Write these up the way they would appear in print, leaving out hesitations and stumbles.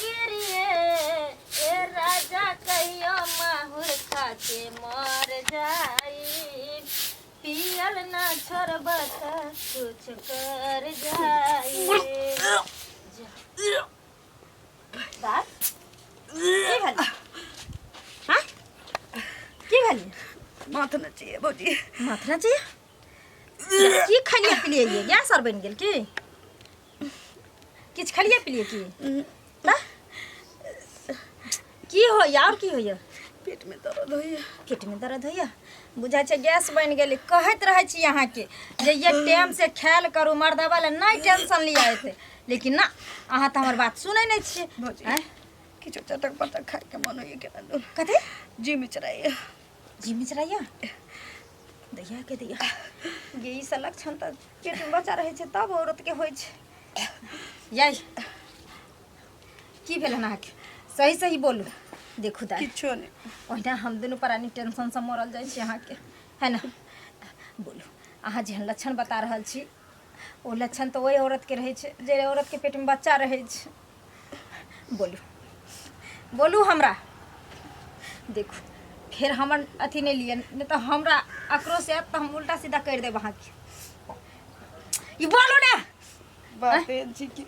गिरिए ए राजा कहियो माहुर खाके मर जाई पियल ना छोड़ब त कुछ कर जाई बात की भेल हाँ की भेल माथ नचिए भौजी। माथ नचिए की खलिए पिलिए ये गैस आर बनि गेल की किछु खलिए पिलिए की तऽ की होइए आओर की होइए? पेट में दर्द होइए। पेट में दर्द होइए, बुझाइ छै गैस बनि गेलै। कहैत रहै छी अहाँके जे ये टाइम से ख्याल करू, मर्दबा लए नहि टेंशन लिअ एते, लेकिन ना अहाँ तऽ हमर बात सुनै नहि छियै। भौजी। आँय? किछु चटक पटक खाइके मन होइए केना दूर। कथी? जी मिचराइए। जी मिचराइए? दैया के दैया गे, ई सब लक्षण तऽ पेट में बच्चा रहै छै तब औरत के होइ छै। याई की भेल हन अहाँके? सही सही बोलू। देखू दाइ। किछो नहि। ओहिना हम दुनू प्राणी टेंशनसँ मरल जाइ छी अहाँके, है ने? बोलू, अहाँ जेहन लक्षण बता रहल छी ओ लक्षण तऽ ओहि औरतके रहै छै जे औरतके पेटमे बच्चा रहै छै। बोलू बोलू हमरा। देखू फेर हमर अथी नहि लिअ, नहि तऽ हमरा आक्रोश आयत तऽ हम उल्टा सीधा करि देब अहाँके। ई बोलू ने। बात एहन छी कि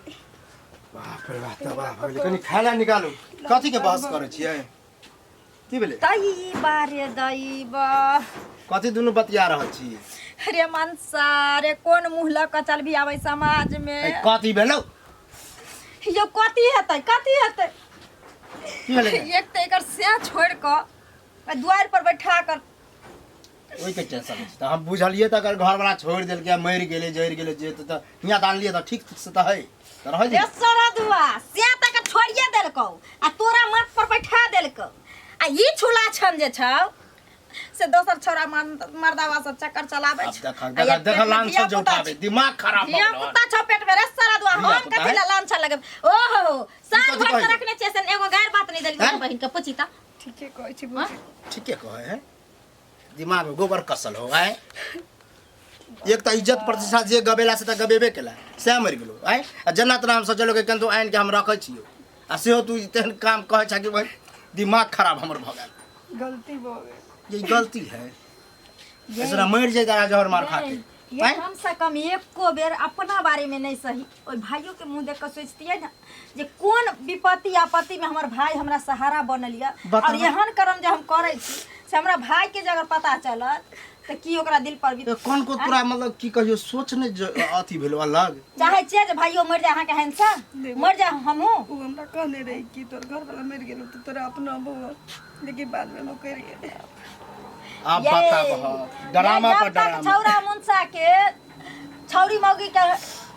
बाप रे बाप, तबाह भऽ गेलै। कनि खाय लए निकालू। कथीके बहस करै छियै? की भेलै? दई बारे दई बा। कथी दुनू बतिया रहल छी? अरे मनसा रे, कोन मुँह लऽ कऽ चलबी आबै समाज में? ए, कथी भेलौ? यौ कथी हेतै, कथी हेतै? की भेलै? एक तऽ एकर से छोड़ि कऽ आ दुआरि पर बैठा कर ओहिके टेंशन छै तऽ हम बुझलियै तऽ अगर घरवला छोड़ि देलकै आ मरि गेलै, जरि गेलै जे तऽ हियाँ तऽ आनलियै तऽ ठीक से तऽ है तऽ रहै रे दियौ। सरदुआ से तक छोड़िए देलकौ आ तोरा माथ पर बैठा देलकौ, आ ई छुला छन जे छौ से दोसर छोरा मर्दावा सब चक्कर चलाबै आब छै। देख आ देख एक देख, पेट में लान से धिया जो पुता उठाबे छै। दिमाग खराब भऽ धिया गेल। पुता छौ पेट में रे सरदुआ, हम धिया-पुता कथी है? ला लान लगेब? ओहो साल कथी भर कहै से छै? रखने छियै से एगो गारि बात नहि देलियै। हैं? बहिन के पूछी तऽ। ठीके कहै छी भौजी। ठीके कहै है, दिमाग में गोबर कसल हो आय। एक तऽ इज्जत प्रतिष्ठा जे गबेला से तऽ गबेबे केला, सएह मरि गेलो आय। आ जेना तेना हम सोचलहुँ कि केनाहितो आनि के हम रखै छियौ, आ सेहो तू तेहन काम कहै छह कि भाई दिमाग खराब हमर भऽ गेल। गलती भऽ गेल। ये गलती है, ऐसा मरि जाए तारा जहर मार खा के। ये आँय? कम से कम एको बेर अपना बारे में नहीं सही, ओहि भाइयों के मुंह देख के सोचतियै ने जे कोन विपत्ति आपत्ति में हमर भाई हमरा सहारा बनल यऽ। बताबऽ। और एहन कर्म जे हम करै छी से हमरा भाई के जे अगर पता चलत तऽ की ओकरा दिल पर बीत ए, कोन को तोरा मतलब की कहियो सोच नहि अथी भेलो अलग? चाहै छियै जे भाइयो मरि जाय अहाँके हैन से मरि जाय हमहूँ। ओ हमरा कहने रही कि तोर घरवाला मरि गेलो तऽ तोरा अपना बउआ, लेकिन बादमे मुकरि गेलै। आब ये, बताबह, डरामा ये पर जब तक डरामा। छौरा मुनसा के छौरी मौगी के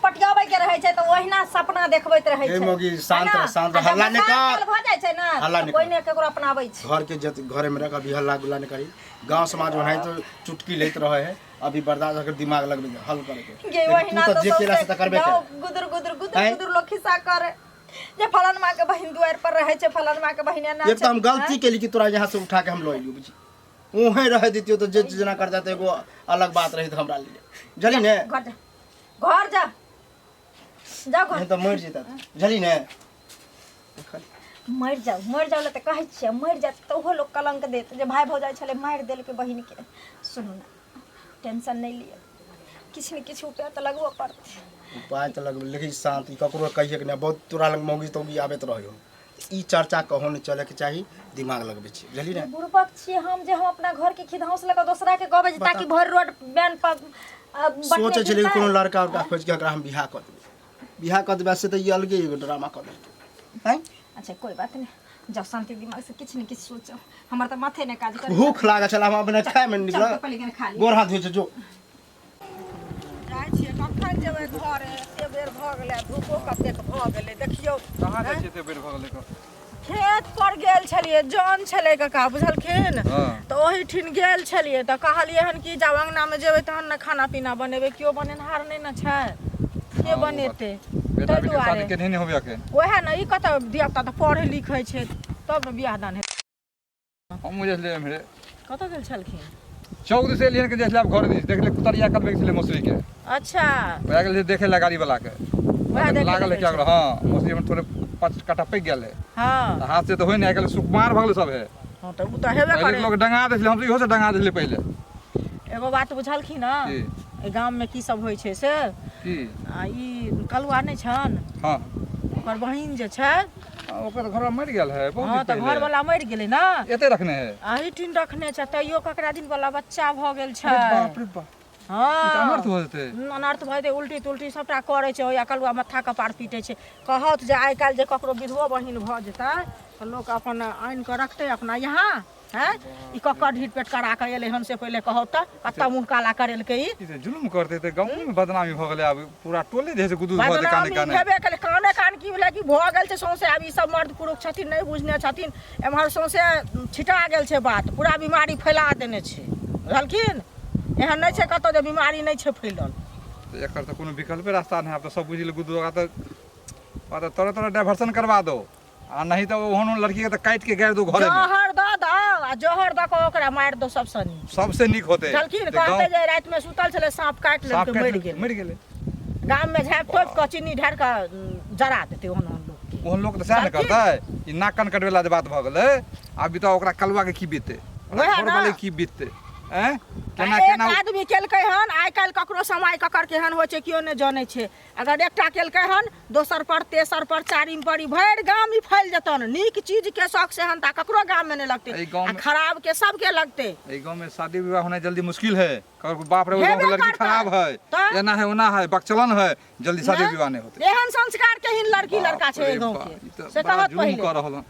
पटियाबै के रहै छै तऽ ओहिना सपना देखबैत रहै हे छै। मौगी, शांत है ना? रह, शांत रह, आ जब हल्ला नहि बसात कर। काल भऽ जाइ छै ने हल्ला तऽ नहि कोइ कर। ने केकरो अपनाबै छै। घर के जत घरे में रख, अभी हल्ला गुल्ला नहीं करी। गांव समाज में तो चुटकी लेत रहे है, अभी बर्दाश्त अगर दिमाग लगबे के, हल करे के। गे लेकिन ओहिना तू तो तऽ जे केला से सौंसे तऽ करबे गाँव केला। गुदुर गुदुर गुदुर आँय? गुदुर लोक खिस्सा करे जे फलन माँ के बहिन दुआरि पर रहै छै, फलन माँ के बहिन एना एक छै। तो हम गलती केली कि तोरा यहाँ से उठा के हम लऽ एलियो, बुझी उहें रह देतियो तो जे जेना कर जाते एगो अलग बात रही हमरा लिए, बुझली ने? घर जा, घर जा, जाओ घर। नहीं तो मर जेता, बुझली ने? मरि जाउ, मरि जाउ लए तऽ कहै छियै, मरि जायत तऽ ओहो लोक कलङ्क देत जे भाय भौजाइ छलै मारि देलकै बहिनके। सुनू ने, टेंशन नहि लिअ, किछु ने किछु उपाय तऽ लगबऽ पड़तै। उपाय तऽ लगबै, लेकिन शान्ति ककरो कहिए के नहि। बहुत तोरा लग मौगी तौगी आबैत रहै, ई चर्चा कहो नहि चलैके चाही। दिमाग लगबै छी, बुझली ने? बुड़बक छियै हम जे हम अपना घरके खिधाउस लऽ कऽ दोसरा के कहबै जे ताकि भरि रोड बैन पर बटने सोचै छलियै फिरतै। कोनो लड़का उड़का खोजि के एकरा हम बियाह कऽ देबै, बियाह कऽ देबै, से तऽ ई अलगे एगो ड्रामा कऽ देलकै आँय। अच्छा कोई बात नहीं, जाओ शांति दिमाग से किछु ने किछु सोचो, हमर तऽ माथे नहि काज करे। भूख लागल छल, हम अपने खायमे चल निकल तऽ पहिले कनि खा ली। गोर हाथ धोइ छै जो। जाइ छियै, कखन जेबै घरे? एते बेर भऽ गेलै, धूपो कतेक भऽ गेलै देखियौ। कहाँ जाइ छियै? एते बेर भऽ गेलै। खेत पर गेल छलियै, जन छलै काका बुझलखिन। हँ। तऽ ओहिठिन गेल छलियै तऽ कहलियै हन कि जब अङ्गनामे जेबै तहन ने खाना पीना बनेबै, केओ बनेनहार नहि ने छै, के हँ, ओ बात। बनेतै? बेटा ताहि बेटी शादी दुआरे केनहे नहि होबे अखन। ओएह ने, ई कतऽ धिया पुता तऽ पढ़ै लिखै छै तब ने बियाह दान हेतै। हमहूँ जाइ छलियै एम्हरे। कतऽ गेल छलखिन? चौक दिस एलियै हन कि जाइ छलियै आब घर दिस, देखलियै कुतरिया कटबै छलै मौसरी के। अच्छा। वएह गेल छलियै देखै लए गाड़ी वाला के। वएह देखै लागल लए है गेल क्या? हँ, मौसरी में थोड़े 5 काठा पैक गेल है। हँ। तऽ हाथ से तऽ होइ नहि, आइ काल्हि सुकुमार भऽ गेलै सब है। हँ, तऽ ओ तऽ हेबे पहिले करे। लोक डंगा दै छलै, हम तऽ इहो से डंगा दै छलै पहिले। एगो बात बुझलखिन हँ? की? एहि गाममे की सब होइ छै से? की? आ ई कलुआ नहि छनि? हँ। ओकर बहिन जे छै। आ, ओकर घर मरि गेल है बहुत हँ, दिन तऽ पहिले। घरवला मरि गेलै ने। एते रखने है? अही ठिन रखने छै, तैयो ककरा दिन वाला बच्चा भऽ गेल छै। अरे बाप रे बाप, ई तऽ हँ, अनर्थ भऽ जेतै। अनर्थ भऽ जेतै। उल्टी तुल्टी सभटा करै छै, ओहि कलुआ माथा कपार पीटै छै। कहत जे आइ काल्हि जे ककरो विधवो बहिन भऽ जेतै तऽ लोक अपन आनि कऽ रखतै अपना यहाँ? हैं, ई ककर ढीठ पेट करा कऽ एलै हन से पहिले कहौ तऽ, कतऽ मुँह काला करेलकै ई? ई तऽ जुलुम करतै, तऽ गाँवो में बदनामी भऽ गेलै। आब पूरा टोले जे है से गुदुस भऽ जेतै काने बदनामी काने। हेबे केलै, काने कान की भेलै कि भऽ गेल छै सौंसे। आब ई सब मर्द पुरुष छथिन, नहि बुझने छथिन। एम्हर सौंसे छिटा गेल छै बात, पूरा बीमारी फैला देने छै, बुझलखिन? एहन नहि छै कतौ जे बीमारी नहि छै फैलल। तऽ एकर तऽ कोनो विकल्पे रास्ता नहि। आब तऽ सब बुझि गेलै गुदुस, ओकरा तऽ ओकरा तऽ तरह तरह डाइवर्सन करवा दो, आ नहीं तऽ ओहन ओहन लड़की के तऽ काटि के गाड़ि दो घरे में। जहर दऽ दऽ आ जहर दऽ कऽ ओकरा मारि दो, सबसँ नीक। सबसे नीक होते। बुझलखिन? तऽ कहतै गाँव जे रातिमे सुतल छलै, साँप काटि साँप लेलकै, काटि मरि लेलकै, गेलै। मरि गेलै। गाममे झाँपि तोपि कऽ चीनी ढारि कऽ जरा देतै ओहन ओहन लोकके। ओहन लोक तऽ सएह ने बुझलखिन? करतै। ई नाक कान कटबेला जे बात भऽ गेलै, आब ई तऽ ओकरा कलुआ के की बीततै, ओकरा वएह घर ने। वाले की बीततै? ऐं, केना एक केना आदमी केलकै हन, आइ काल्हि ककरो समय ककर केहन होइ छै केओ नहि जनै छै। अगर एकटा केलकै हन, दोसर पर, तेसर पर, चारिम पर, ई भरि गाम ई फैल जेतन। नीक चीज के शौक सेहनता ककरो गाम में नहि लगतै एहि गाँव आ में- खराब के सबके लगतै। एहि गाँव में शादी विवाह होना जल्दी मुश्किल है। ककर बाप रे, ओहि गाँव के हेबे लड़की करतै। खराब है, तऽ? एना है, ओना है, बकचलन है, जल्दी शादी नहि? विवाह नहीं होते। एहन संस्कार के ही लड़की लड़का छै बाप एहि रे गाँव बाप, के ई तऽ से बड़ा कहत जुल्म पहिले कऽ रहल हन।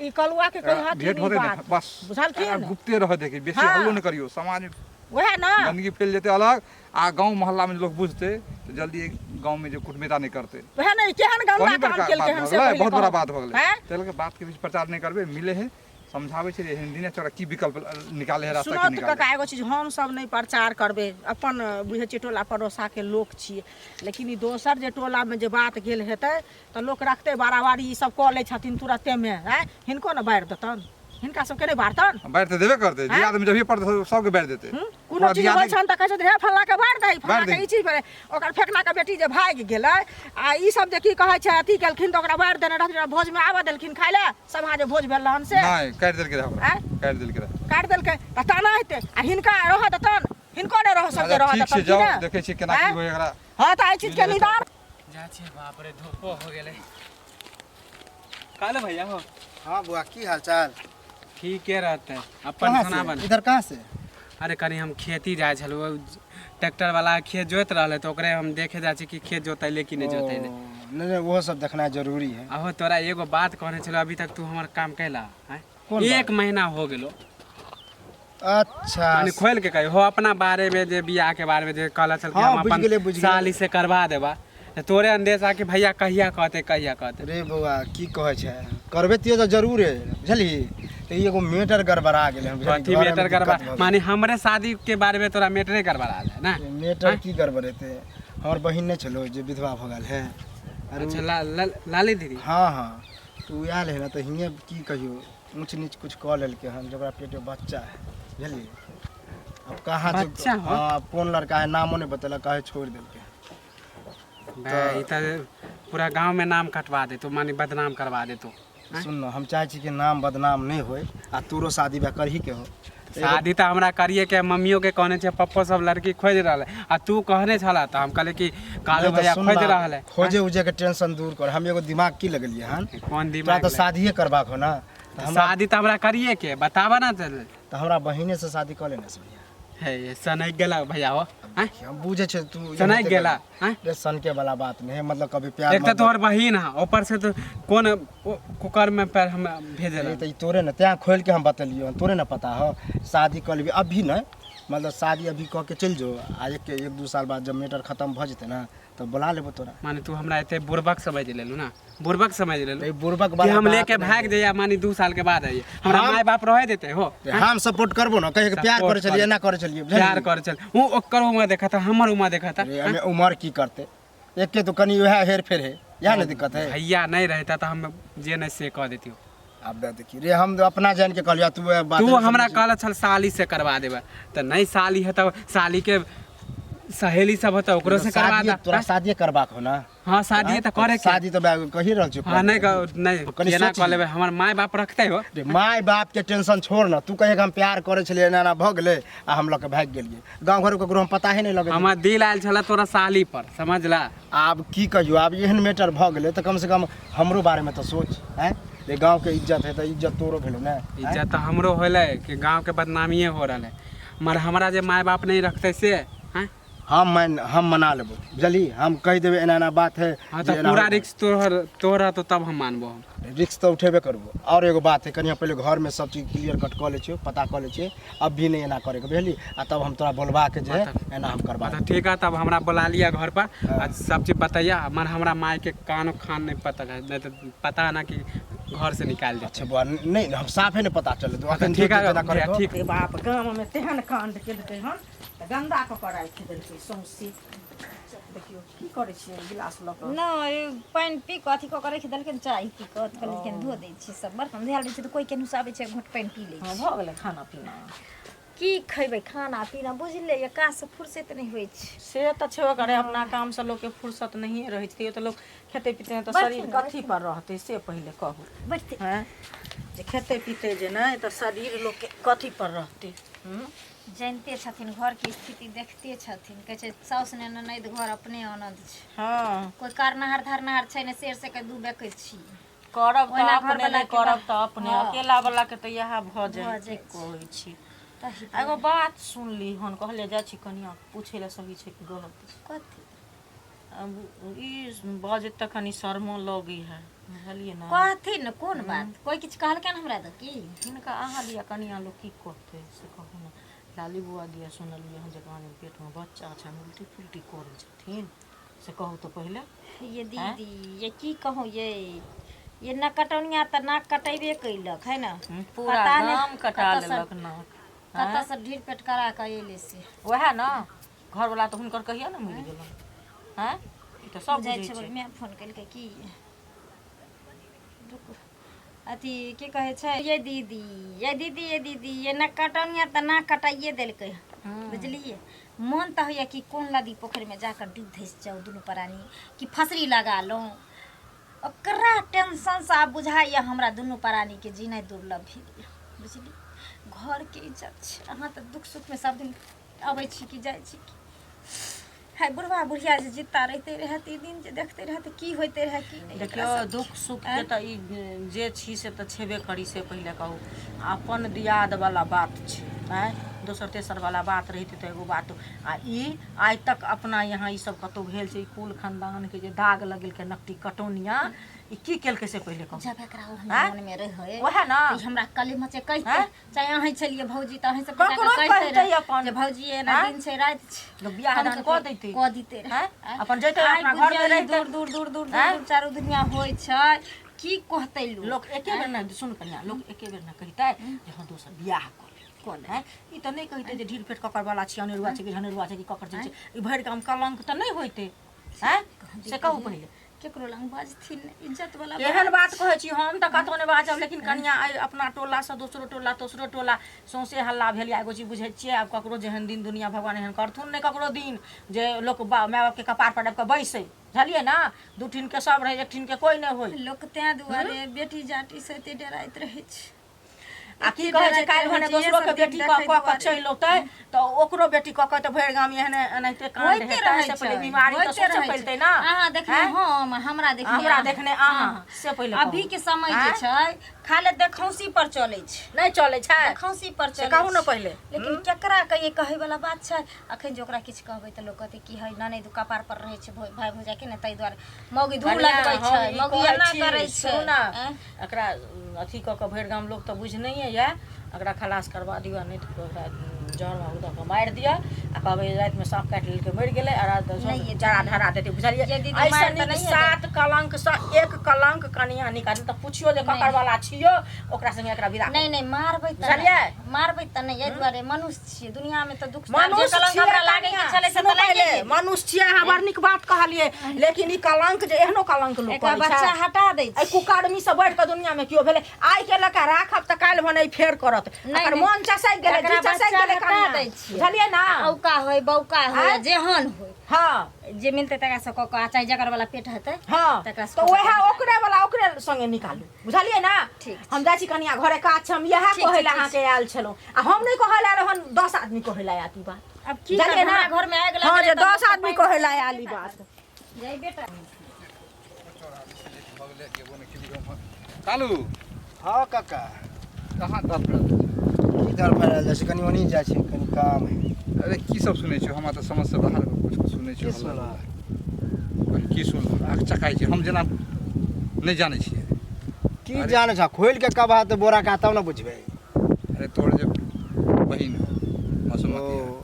ई कलुआ के कही हथिन भेंट ई होते ने बात बस बुझलखिन? एकरा गुप्ते रह देखी, बेसी हाँ। हल्लो नहि करियौ। समाज में वएह ने गंदगी फैल जेतै अलग, आ गाँव मोहल्ला में लोग बुझतै तऽ जल्दी गाँव में जे कुटमिता नहि करतै। वएह ने, ई केहन गंदा कोनी काम बड़का केलकै बात हन भऽ से गेलै, पहिले बहुत बड़ा कहू। बात भऽ गेलै। हैं? ताहि लऽ कऽ बातके बीच प्रचार नहि करबै, मिले है, समझाबै छै जे एहन दिन है, तोरा की विकल्प निकाले है, रास्ता सुनऽ की तऽ निकाले। कका, एगो चीज हम सब नहि प्रचार करबै, अपन बुझै छियै टोला पड़ोसाके लोक छियै, लेकिन ई दोसर जे टोलामे जे बात गेल हेतै तऽ लोक रखतै बाराबारी। ई सब कऽ लै छथिन तुरत्तेमे, आँय, हिनको ने बारि देतनि? हिनका सबके नहि बारतनि? बारि तऽ देबे करतै। जे आँय? आदमी जभिए पड़तै सबके बारि देतै। हूँ? कोनो पूरा चीज दियादे होइ छनि तऽ कहै छथिन, हे फल्लाँके बारि दही, बारि फल्लाँके दही। ई चीज भेलै, ओकर फेकनाके बेटी जे भागि गेलै आ ई सब जे की कहै छै अथी केलखिन तऽ ओकरा बारि देने रहथिन? भोजमे आबऽ देलखिन खाय लए? सभा जे भोज भेल रहन से? नहि, काटि देलकै रहए ओकरा। आँय? काटि देलकै रहए। काटि देलकै तऽ ताना हेतै आ हिनका रहऽ देतनि? हिनको नहि रहऽ सबके अच्छा रहऽ ठीक छै देतनि की जाउ ने? देखै छियै केना की आँय? होइ एकरा। हँ, तऽ एहि चीजके निदान जा छियै। बाप रे, धूपो हो गेलै। काले भैया हो। हाँ बुआ, की हाल चाल? ठीके रहतै अपन। कहाँ सुना से बन इधर कहाँ से? अरे कनि हम खेती जाइ छलहुँ, ट्रैक्टर वाला खेत जोति रहलै तऽ ओकरे हम देखे जाइ छी कि खेत जोतैले कि नहि जोतैले। ओ, नहीं नहीं, वो सब देखना जरूरी है। अहो तोरा एगो बात कहने छलहुँ, अभी तक तू हमर काम कैला आँय? कोन एक बात? महीना हो गेलो। अच्छा। माने खोल के कही हो अपना बारे में, जे बियाह के बारे में जे कहला छल कि हाँ, हम बुझि अपन गेलियै, बुझि गेलियै। साली से करवा देबा, तऽ तोरे अंदेशा कि भैया कहिया कहते, कहिया कहते। रे बौआ, की कहै छै, करबे तियो तऽ जरूर है, बुझली? तऽ ई एगो मैटर गड़बड़ा गेलै हन, बुझली? कथी घरमे मैटर दिक्कत गड़बड़ा? भऽ गेलै। माने हमरे शादी के बारे में तोरा मैटरे गड़बड़ा है ना? मैटर की गड़बड़ेतै? हमर बहिन नहि छलो जे विधवा भऽ गेल है। अरे अच्छा, ला, ला, लाली दीदी। हाँ हाँ, तऽ ओ आयल है ने तऽ हियाँ की कहियो ऊँच नीच कुछ कऽ लेलकै हन, जकरा पेटमे बच्चा है, बुझलियै? अब कहाँ से- बच्चा हो? हाँ, अब कोन लड़का है नामो नहि बतेलक, कहे छोड़ि देलकै। बे, ई तऽ पूरा गांव में नाम कटवा देतो, माने बदनाम करवा देतो। सुन न, हम चाहै छी कि नाम बदनाम नहि होय आ तोरो शादी ब्याह करही के हो। शादी तऽ हमरा करिए के, मम्मियो के कहने छै, पप्पो सब लड़की खोज रहल है आ तू कहने छला तऽ हम कहले कि कालू नहि तऽ भैया सुन खोज न, रहल है। खोजे उजे के टेंशन दूर कर। हम एगो दिमाग की लगलियै हन। कोन तोरा दिमाग तऽ लग- शादिये करबाक हो ना? तऽ हमरा शादी तऽ हमरा करिए के, बताबा ना चल। तऽ हमरा बहिने से शादी कऽ लेने से बढ़िया। हे सनक गेला भैया हो आँय? हम बुझे छै तू सनक गेला आँय? रे, सनके वाला बात नहीं है, मतलब कभी प्यार एक तऽ मोहब्बत- तोहर बहिन है, ऊपर से तो कोन कुकर में पैर हम भेजल। अरे तऽ ई तोरे ने तैं खोलि के हम बतेलियौ हन, तोरे ने पता हो। शादी कऽ लेबही अभी नहि, मतलब शादी अभी कऽ के चलि जो आ एक एक दू साल बाद जब मैटर खतम भऽ जेतै ने तऽ बोला लेबो तोरा। माने तू हमरा एते बुड़बक समझ लेलू ना? बुड़बक समझ लेलू तऽ ई बुड़बक कि वाला हम बात लेके नहि। भाग जइया, माने 2 साल के बाद आइए, हमरा हम- माय बाप रहे देते हो? तऽ हम सपोर्ट करबो ने, कहे के प्यार सपोर्ट करै छलियै, कर। एना करै छलियै, बुझलिही? प्यार कर चल, ऊ ओकर उम्र देखा हमर उम्र देखा। अरे एहिमे उमर की करतै? एके तो कनि वएह हेर फेर है, इएह ने दिक्कत है। भैया नहीं रहता तो हम जे नहीं से कह देती। आब दे देखी रे, हम अपना जान के कहलियै, तू वएह बात तू हमरा कहल छल साली से करवा देबे, तऽ नहीं साली है तब साली के सहेली सब होता ओकरो से करवा शादी दा। तोरा शादी करबाक हो ना? हाँ, शादी तऽ करे के। शादी तऽ कहि रहल छियौ। हाँ, नहीं नहीं, कनी केना सोच कऽ लेबै, हमर माय बाप रखते हो। रे, माय बाप के टेंशन छोड़ ना। तू कहे कि हम प्यार करे छलियै, एना एना भऽ गेलै आ हम लऽ के भागि गेलियै। गाँव घर ककरो हम पता ही नहीं लगे। हमर दिल आयल छलै तोरा साली पर, समझला? आब की कहियौ, आब एहन मैटर भऽ गेलै तऽ कम से कम हमरो बारेमे तऽ सोच। आँय रे, गाँवके इज्जत है तऽ इज्जत तोरो भेलौ ने? आँय? इज्जत तऽ हमरो होलै कि गाँवके बदनामिए हो रहल है, मगर हमरा जे माय बाप नहीं रखते से हैं? हम मना लेबो, बुझलही? हम कहि देबै एना एना बात है। हाँ, जे तऽ एना पूरा होलै। रिक्स तोहर तोहर तो तब हम मानबो हम। रिक्स तऽ उठेबे करबो। और एगो बात है, कनि पहिले घरमे सब चीज क्लियर कट कऽ लै छियौ, पता कऽ लै छियै। अब भी नहि एना करैके, बुझलही? आ तब हम तोरा बोलबाके जे है एना हम करबा हाँ, तऽ ठीक है, तब हमरा बोला लिया घर पर आ सब चीज बतैया। मगर हमरा माय के कानो खान नहीं पता है, नहीं तो पता ना कि घर से निकाल दे। अच्छा बुआ, नहीं हम साफे नहीं पता चले तो अखन ठीक है, जेना करे। ठीक। रे बाप, गाममे तेहन काण्ड केलकै हन तऽ गन्दा कऽ कऽ राखि देलकै सौंसे। देखियौ, की करै छियै गिलास लऽ कऽ? नहि, पानि पी कऽ अथी कऽ कऽ राखि देलखिन, चाय पी कऽ कहलखिन धो दै छी। सब बर्तन धुआल रहै छै तऽ कोइ केनहु से आबै छै, घोट पानि पी लै हँ छै। भऽ गेलै खाना पीना? की खैबै खाना पीना, बुझलियै ये, काजसँ फुर्सत नहि होइ छै। से तऽ छेबे करै, अपना कामसँ लोकके फुर्सत नहिए रहै छै। तैयो तऽ लोक खेतै पीतै नहि तऽ शरीर कथी पर रहतै, से पहिले कहू। बैठतै हँ, जे खेतै पीतै जे नहि तऽ शरीर लोकके कथी पर रहतै? हूँ जानिते छथिन, घरके स्थिति देखते छथिन। कहै छै साउस ने ननैद घर अपने आनन्द छै। कोइ करनाहर धरनाहर छै ने, शेर से के दू बेकैत छी। करब तऽ ओहिना अपने घरवला नहि के करब तऽ अपने। अकेला वाला के तऽ इएह भऽ जाइ भऽ की जाइ छै। कहै छी। तही एगो बात सुनली हन, कहलियै जाइ छी कनिया पूछै लए, सही छै कि गलत छै? कथी? अब ई बजैत तऽ कनि शर्मो लगै है, बुझलियै ने? कहथिन ने, कोन बात? कोइ किछु कहलकनि हमरा तऽ की? हिनका अहाँ दिया कनिया लोक की कहतै से कहू ने। लाली बुआ दिया सुनलियै हन जे कहाँदन पेटमे बच्चा छनि, उल्टी पुल्टी करै छथिन, से कहू तऽ पहिले। ये दीदी, ये की कहूँ, ये न कटौनिया तऽ नाक कटेबे कैलक है ने। पूरा पता नहि गाम कटा कतऽसँ लेलक नाक। कतऽसँ ढीर पेट करा कऽ एलै से। वएह ने, घरवला तऽ हुनकर कहिया ने मरि गेलनि। आँय, ई तऽ सब बुझाइ बुझै छै। छै। माय फोन केलकै की, रुकू, अथी की कहै छै। ये दीदी, ये दीदी, ये दीदी, ये न कटौनिया तऽ नाक कटाइए देलकै, बुझलियै? मोन तऽ होइए कि कोन नदी पोखरिमे जाकऽ डूबि धसि जाउ दुनू प्राणी, कि फसरी लगा लऊँ। ओकरा टेंशनसँ आब बुझाइए हमरा दुनू प्राणीके जीनाइ दुर्लभ भेल यऽ, बुझलियै? घरके इज्जत छै। अहाँ तऽ दुःख सुखमे सब दिन अबै छी कि जाइ छी कि हाय, बुढ़वा बुढ़िया जे जित्ता रहिते रहए तऽ ई दिन जे देखते रहए तऽ की होइते रहए की नहि एकरा देखियौ सबके? दुःख सुखके तऽ ई जे छी से तऽ छेबे करी, से पहिले कहू। अपन दियाद वाला बात छै। आँय, दोसर तेसर वाला बात रहितै तऽ एगो बात। आ ई आइ तक अपना यहाँ ई सब कतहु भेल छै? ई कुल खानदानके जे दाग लगेलकै नकटी कटौनिया, ई की केलकै से पहिले कहू। जब एकरा ओहन आँय? मोनमे रहै वएह ने। तऽ ई हमरा कलेमा छै कहिते। आँय? चाहे अहीं छलियै भौजी तऽ अहीं सब ककरो कहितै अपन। जे भौजी एना आँय? दिन छै राति छै। लोक बियाह हम दान ककरो कऽ दैतै। कऽ दितै रहै। आँय? आँय? अपन जैतै आइ अपना घरमे बुझियौ ई रहितै। दूर दूर दूर दूर दूर आँय? दूर चारू दुनिया होइ छै, की कहतै लोक? लोक एके बेर ने सुन कनिया, लोक एके बेर ने कहितै जे हँ दोसर बियाह कऽ ले, कऽ ले। आँय? ई तऽ नहि कहितै जे ढील पेट ककर वाला छी, अनेरुआ छै कि झनेरुआ छै कि ककर छै। ई भरि गाम कलंक तऽ नहि होइतै? आँय, से कहू पहिले। केकरो लग बजथिन नहि, इज्जत वाला। एहन बात कहै छी, हम तऽ कतहु नहि बाजब, लेकिन कनिया आइ अपना टोलासँ दोसरो टोला, तेसरो टोला सौंसे हल्ला भेल। एगो चीज बुझै छियै, आब ककरो जेहन दिन दुनिया, भगवान एहन करथुन नहि ककरो दिन जे लोक माय बापके कपार पर आबि कऽ बैसै, बुझलियै ने? दू ठीनके सब रहै, एक ठीनके कोइ नहि होइ। लोक तें दुआरे बेटी जाटी से एते डराइत रहै छै। आ की कहै छै, काल्हि भने दोसरो के बेटी कऽ कऽ कऽ चलि औतै तऽ ओकरो बेटी कऽ कऽ तऽ भरि गाम एहने एनाहिते कांड होइते हेतै। रहै से पहिले छै, बीमारी तऽ होइते सौंसे रहै छै। फैलतै ने। अहाँ देखने आँय? हम, हमरा देखने हमरा अहाँ। देखने अहाँ, से पहिले कहू। अभी के समय जे आँय? छै, खाली देखौंसी पर चलै छै। नहि चलै छै। देखौंसी पर से चलै कहू ने छै। पहिले। लेकिन केकरा कहिए, कहै वाला बात छै। अखन जे ओकरा किछु कहबै तऽ लोक कहतै की है, ननैद कपार पर रहै छै भाय भौजाइ के ने, ताहि दुआरे मौगी धूर कनिया, लगबै हम छै, ई मौगी कहै एना छी, करै छै। सुनू ने। आँय? एकरा अथी कऽ कऽ भरि गाम लोक तऽ बुझनहिए यए, एकरा खलास करबा दिअ, नहि तऽ ओकरा जहर माहुर दऽ कऽ मारि दिअ आ कहबै रातिमे साँप काटि लेलकै, मरि गेलै आ राति नहि ये जरा दीदी। धरा देतै, बुझलियै? ये दीदी, एहिसँ मारि तऽ नीक नहिए सात कलंकसँ एक कलंक कनिया निकालि तऽ पुछियौ जे ककर वाला छियौ, ओकरा संगे एकरा विदा नहि नहि, मारबै तऽ बुझलियै? नहि, मारबै तऽ नहि, एहि दुआरे मनुष्य छियै, दुनियामे तऽ दुख जे मनुष्य कलंक छियै हमरा लागै कनिया, के छलै से सुनू तऽ लागि पहिले, गेल। मनुष्य छियै अहाँ, बड़ नीक बात कहलियै, लेकिन ई कलंक जे एहनो कलंक लोक एकरा करै बच्चा छै। हटा दै एहि छै। कुकर्मी से बढ़ि कऽ दुनिया में केओ भेलै? आइ के लऽका राखब तऽ काल्हि भने फेर करत। नहि, एकर नहि। मन चसकि गेलै, एकरा जी चसकि बच्चा गेलै। बता कनिया दै छियै। बुझलियै ना औका होय बौका होय आँय? जेहन होय हँ जे मिलतै तकरा से कऽ कऽ आ चाहे जकर वाला पेट हेतै हँ तकरा से तऽ कऽ वएह कऽ ओकरे वाला ओकरे संगे निकालू बुझलियै ना ठीक छै। हम जाइ छी कनिया घरे काज छै हम इएह ठीक छै, कहै लए ठीक अहाँके आयल छलहुँ आ हम नहि कहै लए आयल हन 10 आदमी कहै लए आयल ई बात अब की बुझलियै करब ना हमरा घर में आगि हँ लागल जे तऽ 10 लोक आदमी पानि कहै लए आयल ई बात जाइ बेटा कालू हँ काका कहाँ दर्द पड़ल की दर फैल जाइ छै कनि ओनी जाइ छै कनि काम है अरे की सब सुनै छियै हमरा तऽ समझ से बाहर कुछ कुछ सुनै की छियै सुनल की सुनल आँख चकाइ छै हम जेना नहि जानै छियै की जानै छ खोलि के कब हाथ बोरा का तब ने बुझबै अरे तोर जे बहिन हो मसुमती ओ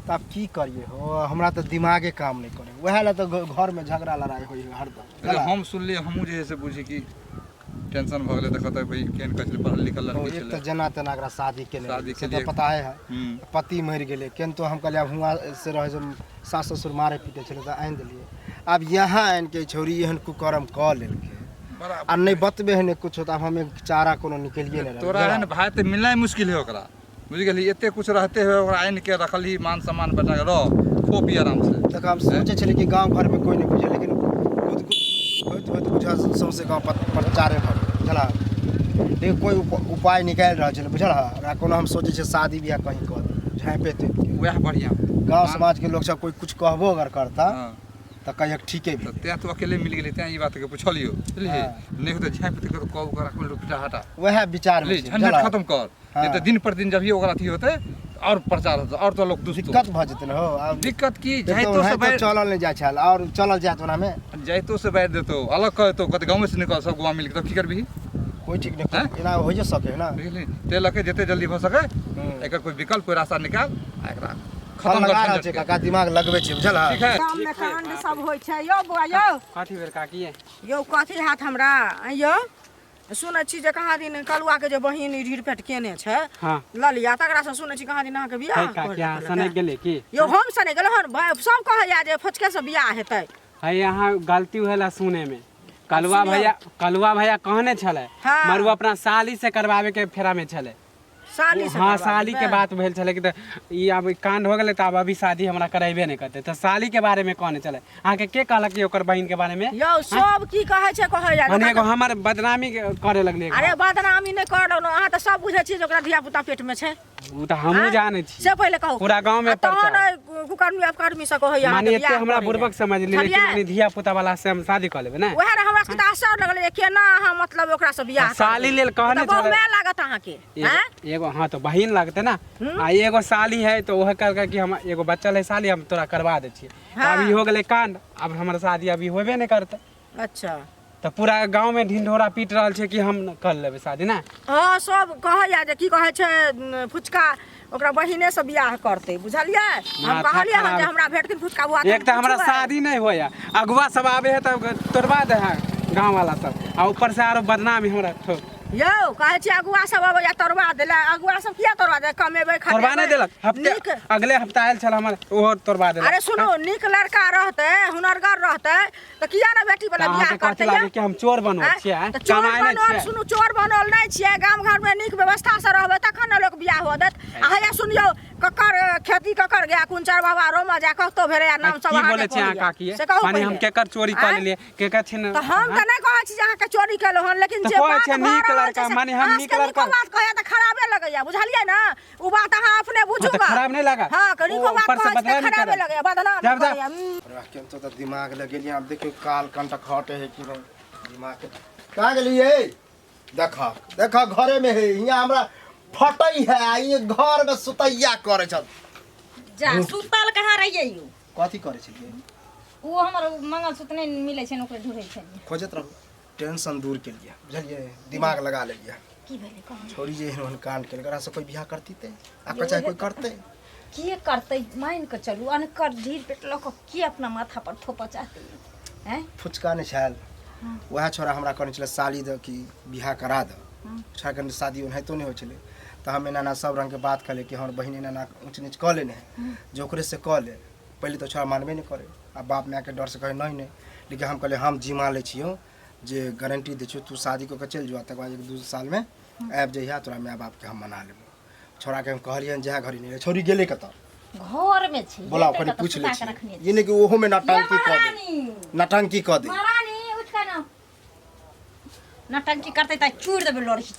तऽ आब की करियै हो हमरा तऽ दिमागे काम नहि करे उएह लए तऽ घरमे झगड़ा लड़ाइ होइ है हरदम अरे हम सुनलियै हमहूँ जे है से बुझी कि टेंशन भऽ गेलै देखऽ तऽ भाई केहन कहै छलै पढ़ल लिखल ओ, लड़की एक छलै तऽ जेना तेना एकरा शादी केने शादी रहियै, से केलियै। तऽ पता है हम्म। पति मरि गेलै किन्तु हम कहलियै आब हुआँ से रहै छै सास ससुर मारै पीटै छलै तऽ आनि देलियै आब यहाँ आनि के छौड़ी एहन कुकर्म कऽ लेलकै बड़ा आ नहि बतबे है नहि कुछो तऽ आब हम एक चारा कोनो निकलिए नहि रहल तोरा एहन भाय तऽ मिलनाइ मुश्किल है ओकरा बुझि गेलही एते कुछ रहते हुए ओकरा आनि के रखलही मान सम्मान बचा के रह खो पी आराम से तक हम सोचै छलियै कि गाँव घरमे कोइ नहि बुझै लेकिन खुद होइत होइत बुझल सौंसे गाँव प्रचारे भऽ गेल बुझलह लेकिन कोइ उपाय निकालि रहल छलै बुझल हँ ओकरा कोनो हम सोचै छियै शादी बियाह कहीं कऽ दी झाँपे तोपिके वएह बढ़िआँ गाँव समाजके लोक सब कोइ कुछ कहबो अगर करता हँ तऽ कहियक ठीके तऽ भेलै तेँ तू अकेले मिल गेली तेँ ई बातके पुछलियौ बुझलिही नहि होतै झाँपि तोपि कऽ कऽ ओकरा कोनो पिटा हटा वएह विचारमे बुझलिही छी झंझट बुझलह खत्म कर हाँ। नहीं तऽ दिन पर दिन जब ही ओकरा अथी होतै और प्रचार होतै और तो लोग दुष्ट दिक्कत भऽ जेतै ने हो आब दिक्कत की एक तऽ जाइतो से ओनाहितो बाहर चलल नहि जाइ छल आओर चलल जायत ओनामे जाइतो से बाहर देतो अलग कह देतो कहते गाँव से निकल सब गाँव मिल के तब की करबही कोइ ठीक नहि हैं? एना होइए सकै है ना बुझली ते लके जते जल्दी भऽ सके हम्म। एकर कोई विकल्प कोई रास्ता निकाल आ एकरा हम खत्म लगा कर रहल छियै झंझट के। काका दिमाग लगबै छियै बुझल है ठीक है गाममे काण्ड सब होइ छै यौ बौआ यौ कथी भेल काकी यौ कथी हैत हमरा आँय यौ सुनै छी जे कहाँ दिन कलुआके जे बहिन ई ढीर पेट केने छै हाँ लऽ लिअ तकरासँ सुनै छी कहाँ दिन अहाँके बियाह है काकी अहाँ कऽ सनकि देलक। गेलियै की यौ हम सने गेलहुँ हन भाय, सब कहैया जे फचकेसँ बियाह हेतै है अहाँ गलती भेल सुने में कलुआ सुनियौ। भैया कलुआ भैया कहने छलै हाँ। मगर उ अपना साली से करवावे के फेरा में छलै साली से हाँ करवा साली के देबै। बात भेल छलै कि तऽ ई आब ई कांड हो गेलै तऽ आब अभी शादी हमरा करेबे नहि करतै तऽ साली के बारे में कहने छलै अहाँके के कहलक कि ओकर बहिन के बारे में यौ सब की कहै छै कहैया मने एगो हमर बदनामी करे लगलै अरे बदनामी नहि कर रहलहुँ अहाँ तऽ सब बुझै छियै जे ओकरा धिया पुता पेट में छै ओ तऽ हमहूँ जानै छी से पहिले कहू पूरा गाँव में आ तहन प्रचार। एहि कुकर्मी अपकर्मी से कहैया माने अहाँके एते बियाह हमरा करैला। बुड़बक समझ लेली कि बुझलियै? माने धिया पुता वाला से हम शादी कऽ लेबै ने वएह ने हमरा सबके तऽ आश्चर्य लगलै जे केना अहाँ मतलब ओकरा से बियाह आ साली करबै। लेल कहने तऽ बहु छलै। माय लागत अहाँके आँय? एगो एगो हाँ तो बहिन लगतै ना आ एगो साली है तो वह कहलकै कि हम एगो बच्चा है साली हम तोरा करवा दै छियै तऽ हाँ। अभी हो गेलै कांड अब हमर शादी अभी होबे नहि करतै अच्छा तऽ पूरा गाँव में ढिंढोरा पीट रहल छै कि हम कर लेबै शादी ना हँ सब कहैया जे की कहै छै फुचका ओकरा बहिने से बियाह करतै बुझलियै हम माथा कहलियै हन जे खराब। हमरा भेटथिन फुचका बुआ एक तऽ हमरा शादी नहि होया अगुआ सब आबे है तब तोड़वा दे है गाँव वाला सब आ ऊपर से आरो बदनामी हमरा ठोक यौ कहै छी अगुआ सब अबैया तोड़वा देला अगुआ सब किया तोड़वा दे कमेबै तोड़वा नहि देलक हफ्ते नीक अगले हफ्ता आयल छल हमर ओहो तोड़वा देलक अरे सुनू नीक लड़का रहतै हुनरगर रहतै तऽ किया ने बेटी वाला तऽ बियाह अहाँके कथी करतै लागे यौ? कि हम चोर बनल आँय? छियै आँय? तऽ चोर कमाइ नहि बनल छियै सुनू चोर बनल नहि छियै गाम घरमे नीक व्यवस्था से रहबै तखन ने लोक बियाह हुअ देत आ हैया सुनियौ ककर खेती ककर गया कोन चार बाबा रोमा जा कतौ भेलै आ नाम सब की अहाँके बोलै छियै अहाँ कहैया। काकी से कहू माने हम पहिले। केकर चोरी कऽ आँय? लेलियै केकर छिन तऽ हम तऽ नहि कहै छी जे अहाँके चोरी केलहुँ हन लेकिन तऽ जे कहै बात छियै भऽ नीक रहल लड़का, छै से माने हम अहाँ नीक सबके नीको लड़का। बात कहैया तऽ खराबे लगैया बुझलियै ने ओ बात अहाँ अपने बुझू हाँ, तऽ गऽ। खराब नहि लागत? हँ कनिको ओ बात ऊपर से कहै छी तऽ बदनामी खराबे करत। लगैया बदनाम जाब, जाब। करैया हम्म। अरे वाह, केहन तो तऽ दिमाग लगेलियै आब देखियौ काल कंटक हटे है कि नहीं दिमाग के कहाँ गेलियै देख देख घरे में है हियाँ हमरा फटै है आ ई घर में सुतैया करै छल जा सुतल कहाँ रहियै यौ कथी करै छलियै ओ हमर मंगलसूत्र नहि मिलै छै ओकरे ढूँढै छलियै खोजैत रहू टेंशन दूर केलियै बुझलियै दिमाग लगा लेलियै की भेलै कहू छोरी जे एहन ओहन कांड केलकै एकरा से कोई बियाह करती ते आ कचाई कोई करते के करतै मानि कऽ चलू अनकर ढीर पेट लऽ कऽ के अपना माथा पर थोपऽ चाहतै हैं फुचका नहि छल वएह छोरा हमरा कहने छलै साली दऽ कि बियाह करा दऽ छोरा कनि शादी ओनाहितो नहि होइ छलै तऽ हम एना एना सब रङ्गके बात कहलियै कि हमर बहिन एना एना ऊँच नीच कऽ लेने है जे ओकरे से कऽ ले पहिले तऽ छोरा मानबे नहि करै आ बाप मायके डरसँ कहै नहि नहि लेकिन हम कहलियै हम जिम्मा लै छियौ जे गारंटी दै छियौ तू शादी कऽ के चलि जो तकर बाद एक दू सालमे आबि जइहे तोरा माय बापके हम मना लेबौ छोड़ा के हम कहलियन जहाँ घड़ी नहीं छोरी गेलै कतऽ? घर में छै। बोलाओ, हेतै कनि कतऽ, पूछ लै सुता के छी। रखने ई नहि कि ओहो में ये नौटंकी कऽ दे, महारानी, नौटंकी कऽ दे। महारानी उठ के ना, नौटंकी करतै तऽ चूड़ देबै, लोरही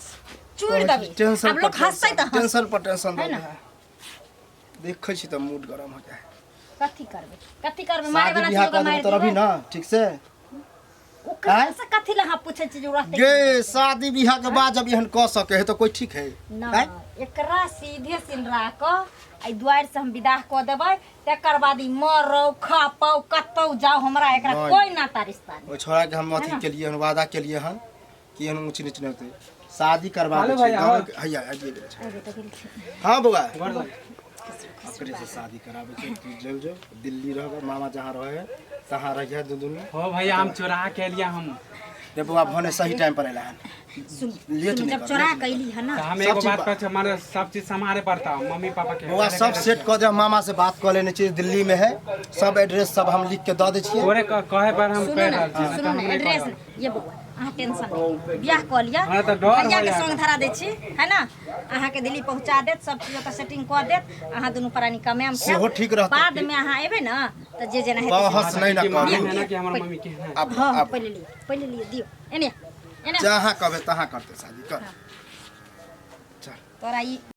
चूड़ देबै। टेंशन आब लोग पर हंसतै तऽ हंसतै। टेंशन पर टेंशन है दऽ ना? दे। देखै छी तऽ मूड गरम हो जाए। कथी करबै, कथी करबै? मारे शादी वाला बियाह चीज कऽ देबै मारि तऽ रभी देबै ना ठीक से। ओकरा से कथी लए अहाँ पूछै छी जे ओ रहतै गे शादी बियाह के बाद जब एहन कऽ सके है तऽ कोई ठीक है? ना आँय? एकरा सीधे सिनरा कऽ एहि दुआरि से हम विदाह कऽ देबै, तकर बाद ई मरौ खपौ कतौ जाउ, हमरा एकरा नहि। कोई नाता रिश्ता नहीं। ओहि छोड़ा के हम अथी है ना? केलिए हन, वादा केलिए हन कि एहन ऊँच नीच नहि होतै, शादी करबा हेलो दै छी भैया, गाँव हाँ। के। हैया आबि गेल छै। अरे तऽ गेल छी। हाँ बौआ, गोर लग। ओकरे से शादी कराबै छै। तू चलि जो दिल्ली, रहबै मामा जहाँ रहे है तहाँ रहिए दू दुनू। हो भैया, हम चोरा के एलिया हम। रे बौआ, भने सही टाइम पर अयला हन। सुन लेट सुन नहीं जब कर, चोरा लेट के अयली है ना तऽ हम सब एगो चीज बात बा- कहै छी, माने सब चीज सम्हारे पड़ता मम्मी पापा के। बौआ, सब सेट कऽ दे। मामा से बात कऽ लेने छियै, दिल्ली में है, सब एड्रेस सब हम लिख के दऽ दै छियै। तोरे कहे पर हम सुनू कह ना रहल छी, नहि सुनू तऽ हम ना, नहि एड्रेस कहब। ये बौआ, अहाँ टेंशन नहीं, बियाह कऽ लिअ। हमरा तऽ डर भैया के होइया। संग धरा दै छी है ना, अहाँके दिल्ली पहुँचा देत, सब चीज ओतऽ सेटिंग कऽ देत, अहाँ दुनू प्राणी कमाएम खाएब। सेहो ठीक रहतै। बाद में अहाँ एबै ना तऽ जे जेना हेतै से। बहस नहीं ना कि मम्मी करू। है ना कि हमर मम्मी के है। आब हँ, आब पहिले लिअ, पहिले लिअ, दियौ एने एने। जहाँ कहबै तहाँ करतै शादी कर। चल। तोरा ई